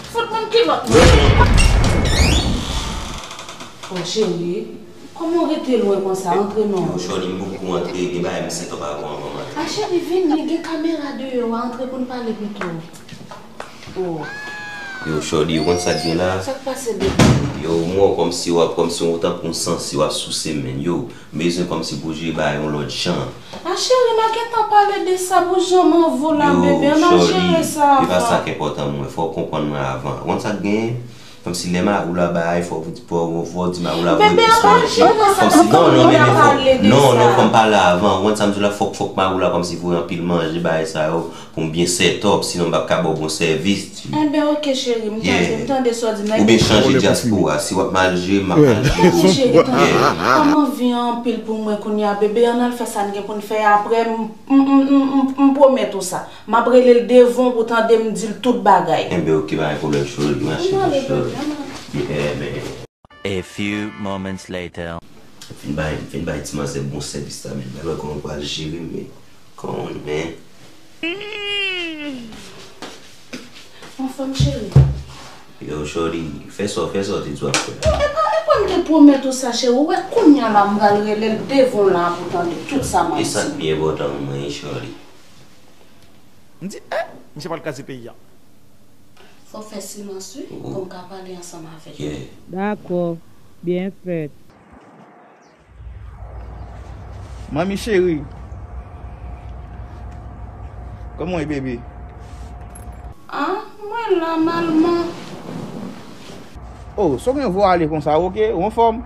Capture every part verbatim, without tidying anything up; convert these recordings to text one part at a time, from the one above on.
Fout moun kilòt mwen. Oh, cheri, kòman w rete lwen konsa? Antre non. Yo, Shorty, m poko antre, gen bagay m set up avan, avan m antre. A, cheri, vini, gen kamera deyò a, antre pou n pale pito. Oh. Yo, Shorty, ou konn sa k gen la? Sa k pase, bebe? Yo, m wè w kòmsi w ap, kòmsi w tankou yon sansi, w ap souse men. Yo, m bezwen kòmsi pou jere bagay yon lòt jan. A, cheri, m a gentan pale de sa pou jan m anvo la, bebe. Ann al jere sa avan. Yo, Shorty, e pa sa k enpòtan mwen. Fò w konprann mwen avan. Ou konn sa k genyen? Kòmsi lè mari w la bay, fò w di, fò w, fò w di mari w la voye plis manje. Kòmsi, non, non, men, men, fò, non, non, fò m pale avan. Ou konn sa m di w la, fòk, fòk mari w la kòmsi voye anpil manje, bagay sa yo, pou m byen set up, sinon m p ap ka ba w bon sèvis. Enben, oke, cheri, m tande, m tande sa w di m nan. Oubyen chanje dyaspora, si w ap mal jere, m ap mal jere. Tande, cheri, tande. Kòm anvi an anpil pou mwen kounye a, bebe, ann al fè sa n gen pou n fè apre, m, m, m, m, m, m pwomèt ou sa. M ap rele l devan w pou tande m di l tout bagay. Enben, oke, pa gen pwoblèm, cheri. Mèsi pou cheri. Enben. A few moments later. Fin bay, fin bay ti manzè bon sèvis la, men. Gade kòman pral jere, men. Kòman, men. Anfòm, cheri? Yo, Shorty, fè sa, fè sa w te di w ap fè. Non, e pa, e pa m te pwomèt ou sa, cheri. Ou wè, kounye a la, m pral rele l devan w la pou tande tout sa m ap di. E sa k pi enpòtan pou mwen, wi, Shorty. M di, eh, misye pral kraze peyi a. Fò w fè silans, wi, pou m ka pale ansanm avèk li. Dakò, byen fèt. Manmi cheri, kòman w ye, bebe? Ah, mwen la, malman. Oh, sa w gen vwa ale konsa, oke? Ou anfòm?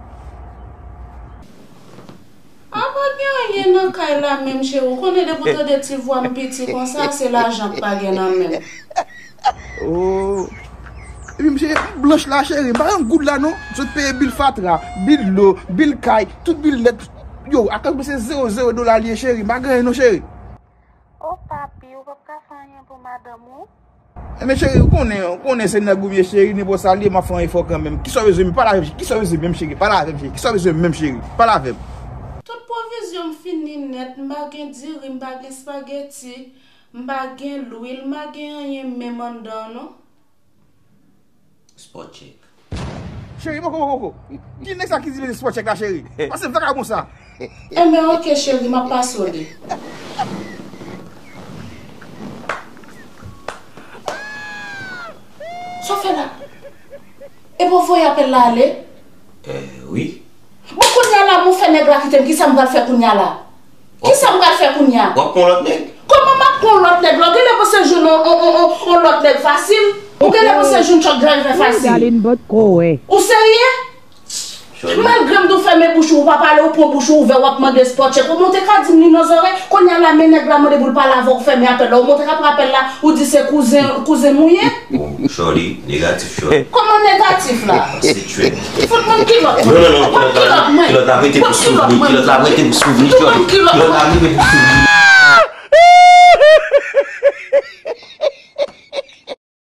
A, pa gen anyen nan kay la menm, cheri. Ou konnen depi w tande ti vwa m piti konsa, se lajan k pa gen nan men m. Oh. Epi m cheri, m blanch la, cheri. M pa gen goud la, non. M sot peye bil fatra, bil dlo, bil kay, tout bil nèt. Yo, akanpe se zewo, zewo dola li ye, cheri. M pa gen anyen, non, cheri. Oh, papi, ou p ap ka fè anyen pou madanm ou? Enben cheri, ou konnen, ou konnen se nèg ou m ye cheri, nenpòt sa l ye, m ap fè yon efò kanmenm. Kisa w bezwen menm? Pale avè m, kisa w bezwen menm cheri? Pale avè m cheri, kisa w bezwen menm cheri? Pale avè m. Tout pwovizyon m fini nèt, m pa gen diri, m pa gen spageti, m pa gen lwil, m pa gen anyen menm anndan an non. Spot check. Cheri, poko, poko, poko. Ki nèg sa ki di mete spot check la, cheri? Pase m fè ka konsa. Enben, oke, cheri, m ap pase w li. Sa w fè la? Epi w voye apèl la ale? Eh, wi. Bon, kounye a la, mwen fè nèg la kite m, kisa m pral fè kounye a la? Kisa m pral fè kounye a? W ap pran lòt nèg? Kòman m ap pran lòt nèg la? Ou genlè panse jwenn on, on, on, on, on lòt nèg fasil? Ou genlè panse jwenn truck driver fasil? Ou serye? Malgre m di w fèmen bouch ou, ou pa pale, ou pran bouch ou ouvè, w ap mande spot check. Ou monte ka di m li nan zòrèy, kounye a la, men nèg la mande pou l pale avè w, ou fèmen apèl la. Ou monte ka pran apèl la, ou di se kouzen, kouzen m ou ye? Bon, Shorty, negatif, Shorty. Kòman negatif la? Se trèt. Fout mwen kilòt mwen. Non, non, non, kilòt la, kilòt la prete pou souvni. Kilòt la prete pou souvni, Shorty. Kilòt la prete pou souvni.